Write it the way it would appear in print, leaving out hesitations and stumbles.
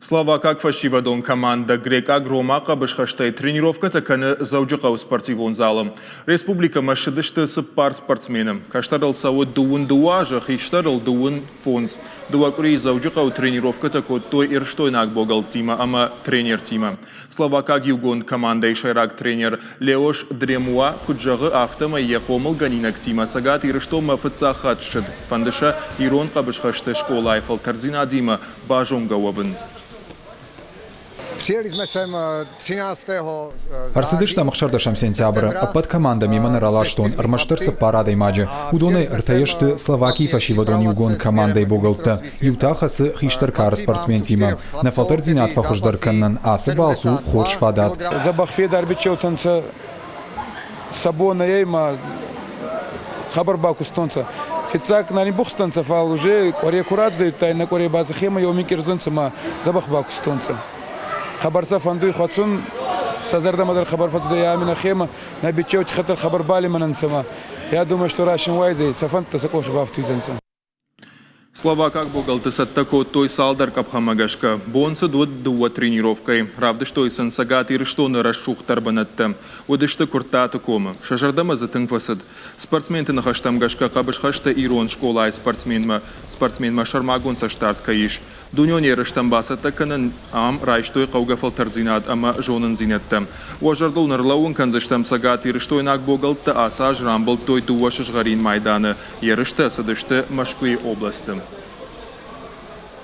Словакаг фӕсивӕдон командӕ грекъаг Рома хъӕбысхӕстӕй тренировкӕтӕ кӕны Дзӕуджыхъӕуы спортивон залы. Республикӕмӕ ссыдысты цыппар спортсмены. Кӕстӕрыл цӕуы 22 азы, хистӕрыл 25. Дыууӕ къуырийы Дзӕуджыхъӕуы тренировкӕтӕ кодтой ирыстойнаг богӕлттимӕ ӕмӕ тренертимӕ. Словакаг иугонд командӕйы сӕйраг тренер Леош Дремуа куыд зӕгъы, афтӕмӕй йӕ хъомылгӕнинӕгтимӕ Цӕгат Ирыстонмӕ фыццаг хатт ссыд. Фӕнды сӕ ирон хъӕбысхӕсты скъолайы фӕлтӕрддзинадимӕ базонгӕ уӕвын. Ӕрцыдыстӕм 16 сентябры. Ӕппӕт командӕ мемӕ нӕ раластон, ӕрмӕстдӕр цыппар адӕймаджы. Уыдонӕй ӕртӕйӕ сты Словакийы фӕсивӕдон иугонд командӕйы богӕлттӕ, иу та хӕцы хистӕр кары спортсментимӕ. Нӕ фӕлтӕрддзинад фӕхуыздӕр кӕнынӕн ацы балц у хорз фадат. Дзӕбӕх федар бичеутӕнцӕ сӕ бонӕй ма хабар бакустонцӕ. Фиццаг нӕ ниббухстӕнцӕ, фал уже къуӕре ку раздӕйдтай, нӕ къуӕре ба сӕхемӕ еуми кирзӕнцӕ ма дзӕбӕх бакустонцӕ. Хабар сӕ фӕндуй хуӕцун, сӕ зӕрдӕмӕ дӕр хабар фӕцудӕй ами нӕхемӕ, нӕ бичеути хӕддӕр хабар балимӕн ӕнцӕ ма. Я думаю, что расин уайдзӕй, сӕ фӕндтӕ сӕ къохи бафтуйдзӕнцӕ. Словакаг богалты цӕттӕ кодтой цалдӕр къӕпхӕнмӕ гӕсгӕ. Бон цыд уыд дыууӕ тренировкӕйы. Равдыстой сын Цӕгат Ирыстоны рӕсугъддӕр бынӕттӕ. Уыдысты Куырттаты комы. Сӕ зӕрдӕмӕ дзы тынг фӕцыд. Спортсменты ныхӕстӕм гӕсгӕ хъӕбысхӕсты ирон скъолайы спортсменмӕ спортсменмӕ сӕрмагонд цӕстдард кӕй ис. Дунеон ерыстӕм бацӕттӕ кӕнын ам райстой хъӕугӕ фӕлтӕрддзинад ӕмӕ зонындзинӕдтӕ. Уӕ зӕрдыл ныр лӕууын кӕндзыстӕм Цӕгат Ирыстойнаг богӕлттӕ ацы аз рамбылдтой дыууӕ сызгъӕрин майданы. Ерыстӕ цыдысты Мӕскуыйы областы.